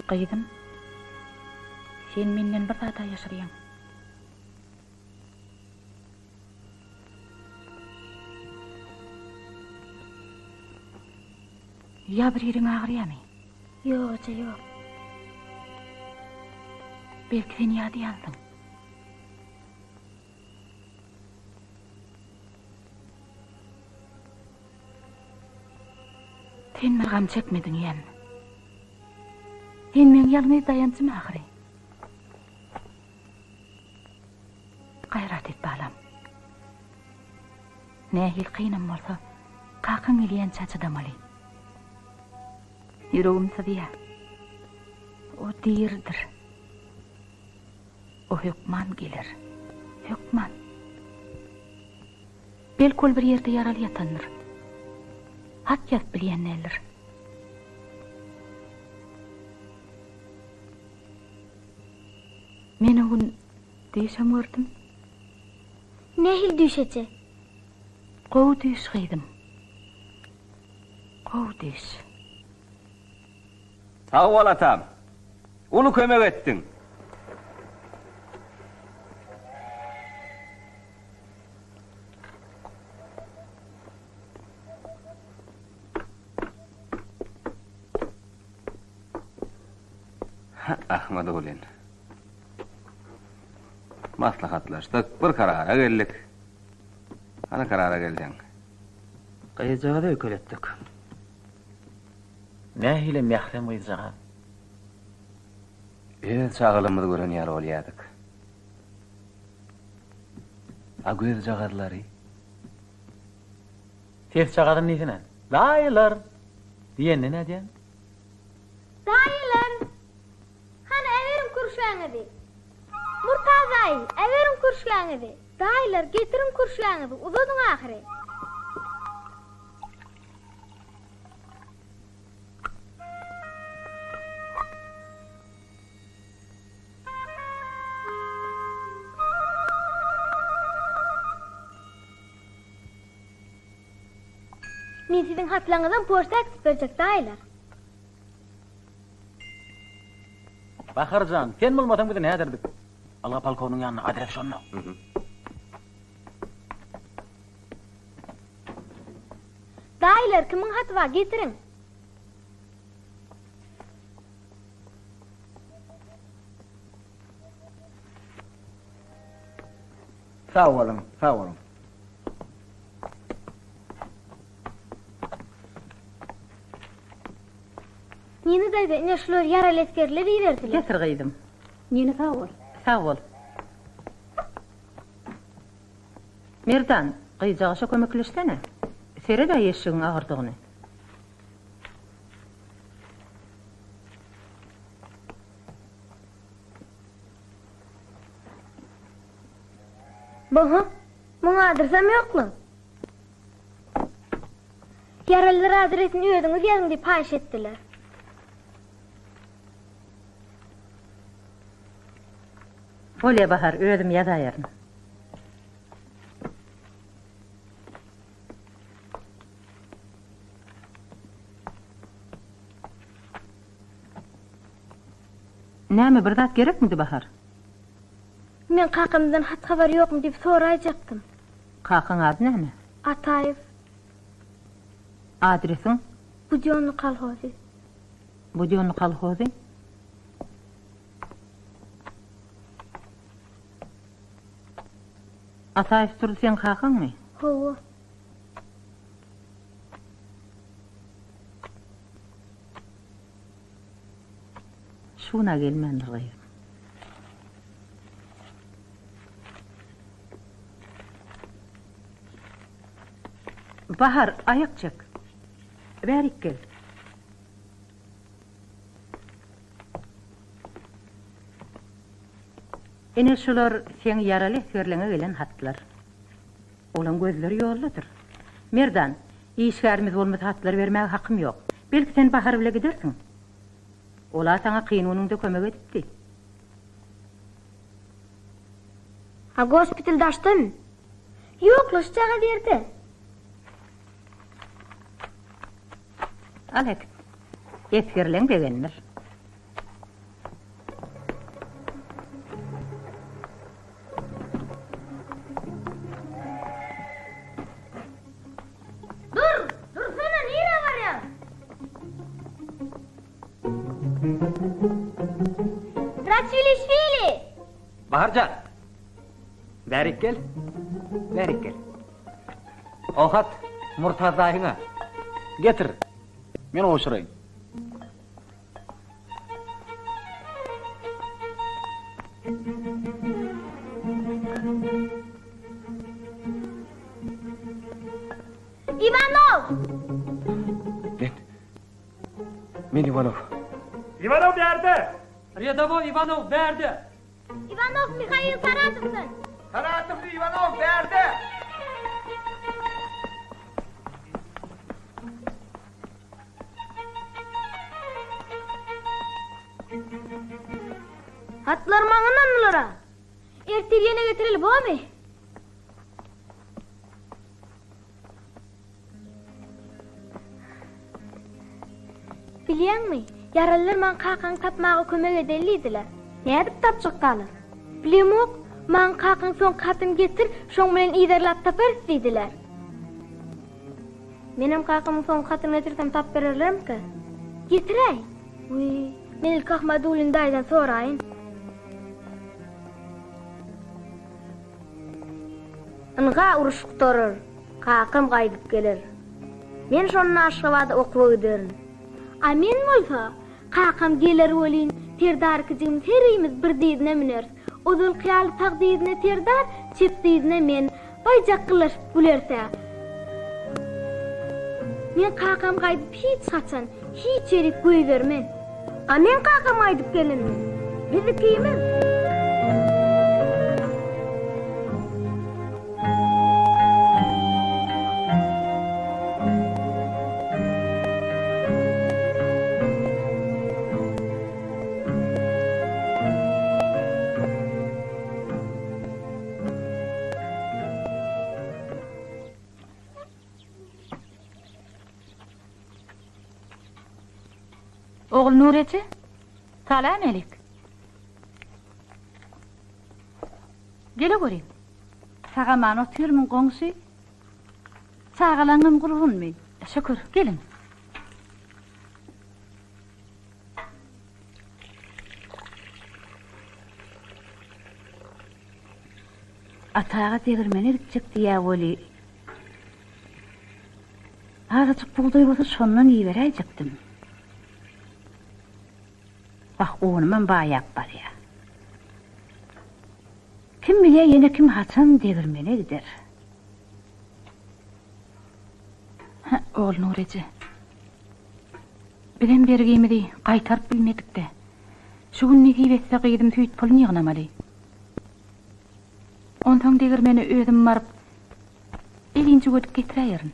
Gyzym, sen menden bir zad-a ýaşyrýaň. Ýa bir ýeriň agyrýamy? Ýok, eje, ýok. Belki sen ýadaýansyň? Sen bir gam çekme dünýäm. Sen meň ýalňyz daýanjym ahyry. Gaýrat et balam. Nähili kynam bolsa, kakaň gelýänçä çydamaly. Ýüregim syzýar. O diridir. O hökman geler. Hökman. Belki ol bir ýerde ýaraly ýatandyr. Hat ýazyp bilýän däldir. Men o gün düýşem gördüm. Nähili düýş eje? Gowy düýş gyzym. Gowy düýş. Sag bol atam. Uly kömek etdiň. Ahmadgulyň. Maslahatlaşdyk, bir karara geldik. Hany karara gelseň? Gyzjagazy öýkeletdik. Nähili mährem gyzjagaz. Öz çagalygymyzy gören ýaly bolýardyk. A gözjagazlary? Sesjagazyny diýsene. Daýylar! Diýende nädýäň? Daýylar! Hany äberiň kürşgäňizi. Murtaz daýy, äberiň kürşgäňizi. Daýylar, getiriň kürşgäňizi, uzadyň ahyry. Men siziň hatlaryňyzam poçta äkitip berjek daýylar. Bahar jan, sen bolmasaň biz näderdik? Alga polkowniň ýanyna, adres şonda. Daýylar, kimiň haty bar, getiriň. Sag boluň, sag boluň. Nina daýza, ine şulary ýaraly esgerler iberdiler. Getir gyzym. Nina sag bol. Sag bol. Merdan, gyzjagaşa kömekleşsene. Sered-ä eşegiň agyrdygyny. Baha, muň adresem ýok-la. Ýaralylar adresini özüňiz ýazyň diýip haýyş etdiler. Bolýa Bahar, özüm ýazaýaryn. Näme, bir zat gerekmidi Bahar? Men kakamdan hat-habar ýokmy diýip soraýjakdym. Kakaň ady näme? Ataýew. Adresiň? Budýonny kolhozy. Budýonny kolhozy? Ataýew Durdy seň kakaňmy? Hawa. Şu gün-ä gelmändir gyzym. Bahar, aýak çek. Bärik gel. Ine şular seň ýaraly esgerleňe gelen hatlar. Olaň gözleri ýoldadyr. Merdan, işgärimiz bolmasa hatlary bermäge hakym ýok. Belki sen Bahar bile gidersiň? Ol-a saňa kyn günüňde kömek edipdi. A gospital daşdamy? Ýok-la, şujagaz ýerde. Al äkit. Esgerleň begendir. Dur! Dursana, nirä barýaň? Raçwilişwili! Bahar jan! Bärik gel. Bärik gel. O hat Murtaz daýyňa. Getir. Men gowşuraýyn. Iwanow! Men. Men Iwanow. Iwanow bärde! Rýadowoý Iwanow bärde! Iwanow Mihail Saratowdan! Saratowly Iwanow bärde! Hatlar maňa ynandylar-a. Ertir ýene getireli bormy? Bilýäňmi, ýaralylar maňa kakaňy tapmaga kömek edeli diýdiler. Nädip tapjakkalar? Bilemok, maňa kakaň soňky hatyny getir, şoň bilen yzarlap taparys diýdiler. Menem kakamyň soňky hatyny getirsem tap bererlermikä? Getiräý! Wiý, men ilki Ahmadulin daýydan soraýyn. Ynha uruş gutarar, kakam gaýdyp geler. Men şonda Aşgabada okuwa giderin. A men bolsa, kakam geler welin, Serdar ikijigimiz herimiz bir dyzyna müneris. Ozalky ýaly sag dyzyna Serdar, çep dyzyna men. Baý jakgyllaşyp güleris-ä. Men kakam gaýdyp hiç haçan, hiç ýerik goýbermen. A meň kakam gaýdyp gelende, biz ikimiz. Ogulnur eje, salam älik. Gele görýin. Sag-aman otyrmyň goňşy? Çagalaňňam gurgunmy? Şükür, geliň. Ata aga degirmene gitjek diýýä weli, azajyk bugdaý bolsa şondan iberäýjekdim. Wah, onumam baýap barýar. Kim bilýär, ýene kim haçan degirmene gider. Hä, Ogulnur eje. Bizem bergimizi gaýtaryp bilmedik-dä. Şu gün nesip etse gyzym süýt puluny ýygnamaly. Onsoň degirmene özüm baryp, elin jüwedip getiräýerin.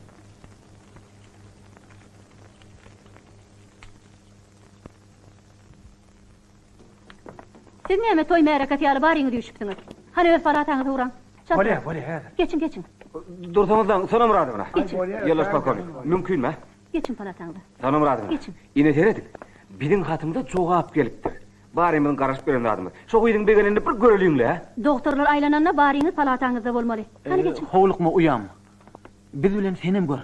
Siz näme toý märekesi ýaly baryňyz üýşüpsiňiz? Hany öz palataňyza ugraň. Çalt. Bolýa, bolýa häzir. Geçiň, geçiň. Dursaňyzlaň, Sona Myradowna. Geçiň. Ýoldaş polkownik, mümkinmi? Geçiň palataňyza. Sona Myradowna. Geçiň. Ine serediň, biziň hatymyza jogap gelipdir. Barymyzyň garaşyp ýören zadymyz. Şo gyzyň begenenini bir göreliň-le. Dogtorlar aýlananda baryňyz palataňyzda bolmaly. Hany geçiň. Howlukma uýam. Biz bilen senem gör.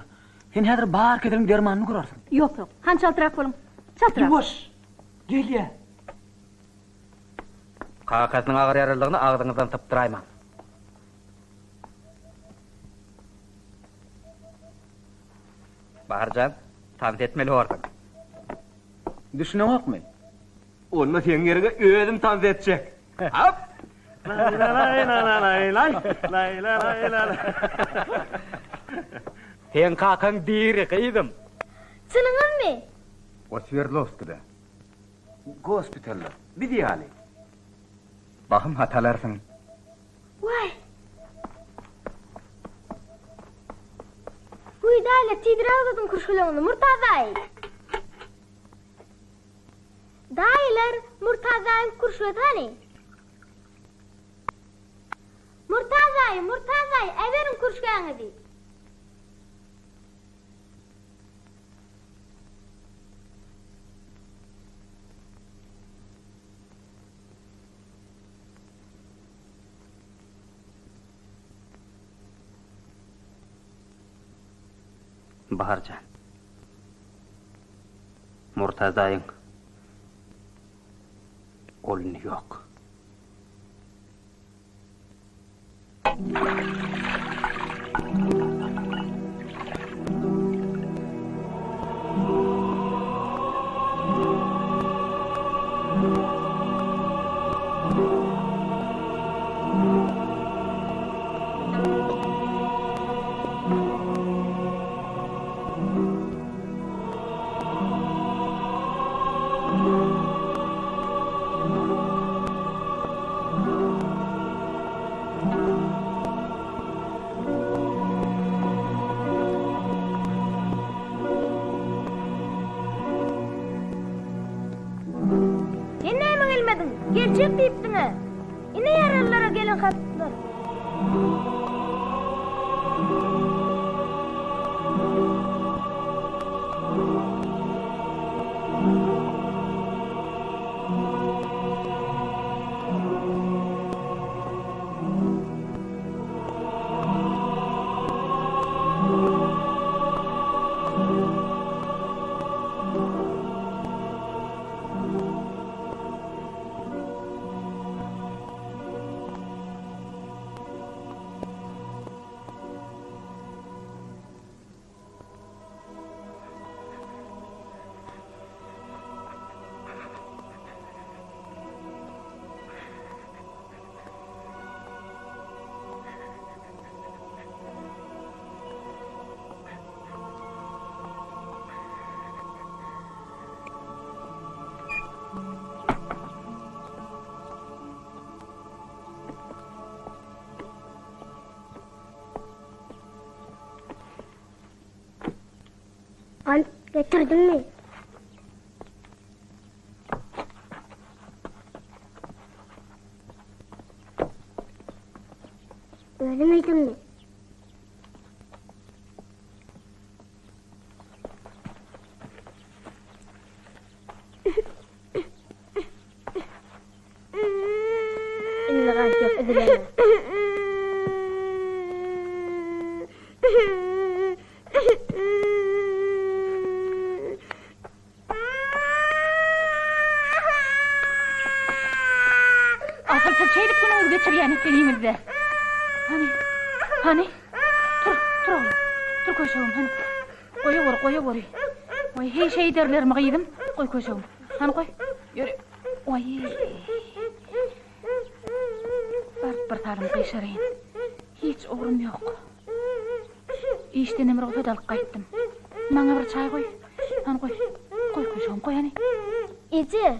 Sen häzir bar keseliň dermanyny görersiň. Ýok, ýok. Hany çaltrak boluň. Çaltrak. Ýuwaş! Gelýä. Kakasynyň agyr ýaralydygyny agzyňyzdan sypdyraýmaň. Bahar jan, tans etmeli borsuň. Düşüneňokmy? Onda seň ýeriňe özüm tans etjek. Hop! Laý-la-laý-la-la-laý-laý, laý-la-laý-la-la. Seň kakaň diri, gyzym. Çynyňyzmy? O Swerdlowskide. Gospitalda. Biz ýaly. Bahym hat alarsyň. Waý! Güýdaýla, tizräk uzadyň kürşgeleňizi, Murtazaý! Daýylar, Murtazaýyň kürşgesi hany? Murtazaý, Murtazaý, äberiň kürşgäňizi! Bahar jan. Murtaz daýyň ol indi ýok. Sen näme gelmediň? Geljek diýipdiň-ä. Ine ýaralylara gelen hatlar. Gant getirdiňmi? Özüň iýdiňmi? Indi gant ýok, üzüleme. Asyl siz şeýdip günüňizi geçirýän ekeniňiz-dä. Hany, hany, tur, tur oglum, tur köşegim, hany. Goýaweri, goýaweri. Goý, heý şeýderlermi gyzym? Goý köşegim. Hany goý. Ýöri. Waý. Baryp bir salym gyşaraýyn. Hiç ugrum ýok. Işdenem rugsat alyp gaýtdym. Maňa bir çaý goý. Hany goý. Goý köşegim, goý hany. Eje,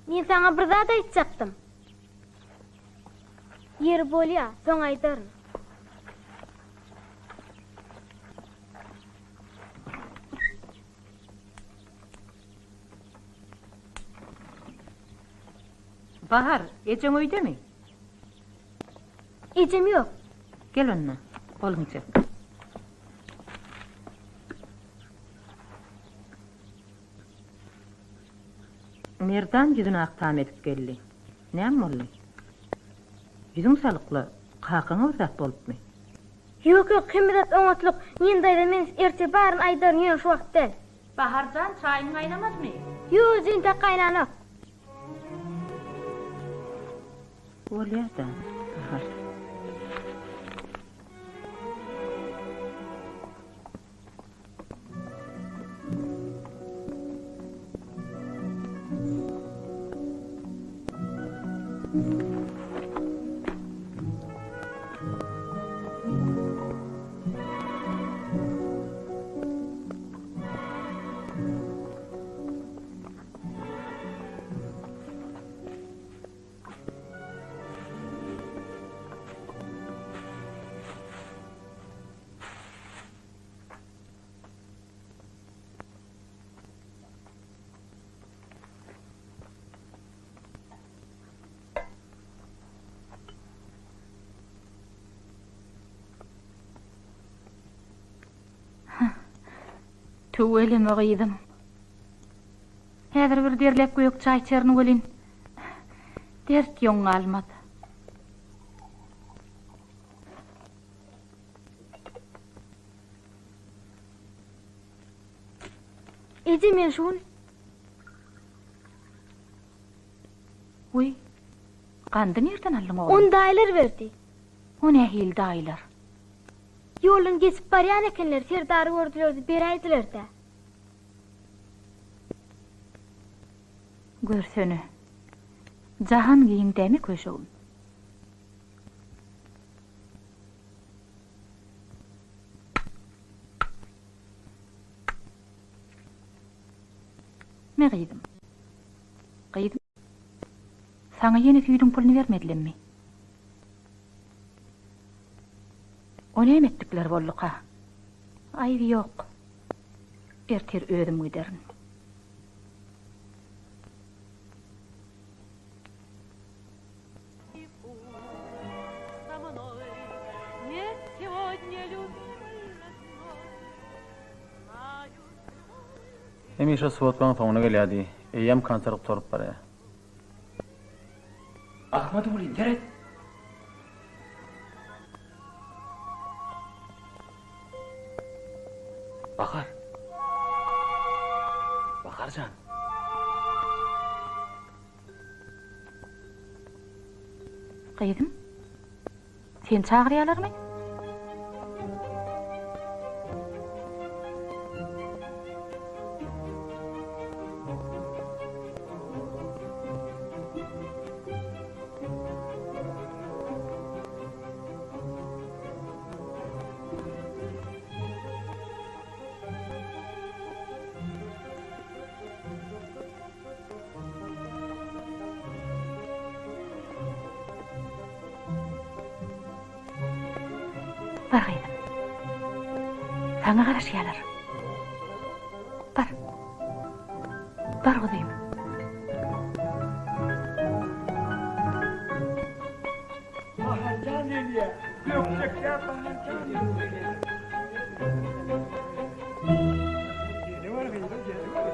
men saňa bir zat aýtjakdym. Ýeri bolýa, soň aýdaryn. Bahar, ejeň öýdemi? Ejem ýok. Gel onda, goluňy çek. Merdan ýüzüni ak tam edip geldi. Näme boldy? Ýüzüň salykla, kakaňa bir zat bolupmy? Ýok, ýok, hemme zat oňatlyk. Nina daýza men ertir baryny aýdaryn, ýöne şu wagt däl. Bahar jan, çaýyň gaýnamadymy? Ýok, eje, entäk gaýnanok. Bolýa-da, Bahar. Tüweleme gyzym. Häzir bir derläp gök çaý içerin welin, dert ýoň galmaz. Eje men şu gün. Wiý, gandy nirden aldyň oglum? Ony daýylar berdi. O nähili daýylar? Ýoldan geçip barýan ekenler, Serdary gördüler-de beräýdiler-dä. Görsene. Jahan giň dämi köşegim? Me gyzym. Gyzym. Saňa ýene süýdüň puluny bermedilemmi? O näme etdikleri bolduka? Aýby ýok. Ertir özüm giderin. Hemişe swodkaň soňuna gelýärdi. Eýýäm konsert gutaryp barýar. Ahmadullin, seret! Bahar! Bahar jan! Gyzym, seni çagyrýalarmy? Bar gyzym. Saňa garaşýarlar. Bar. Bar gyzym. Baharjan gelýär. Bökjekläp Baharjan gelýär. Geliber gyzym, geliber.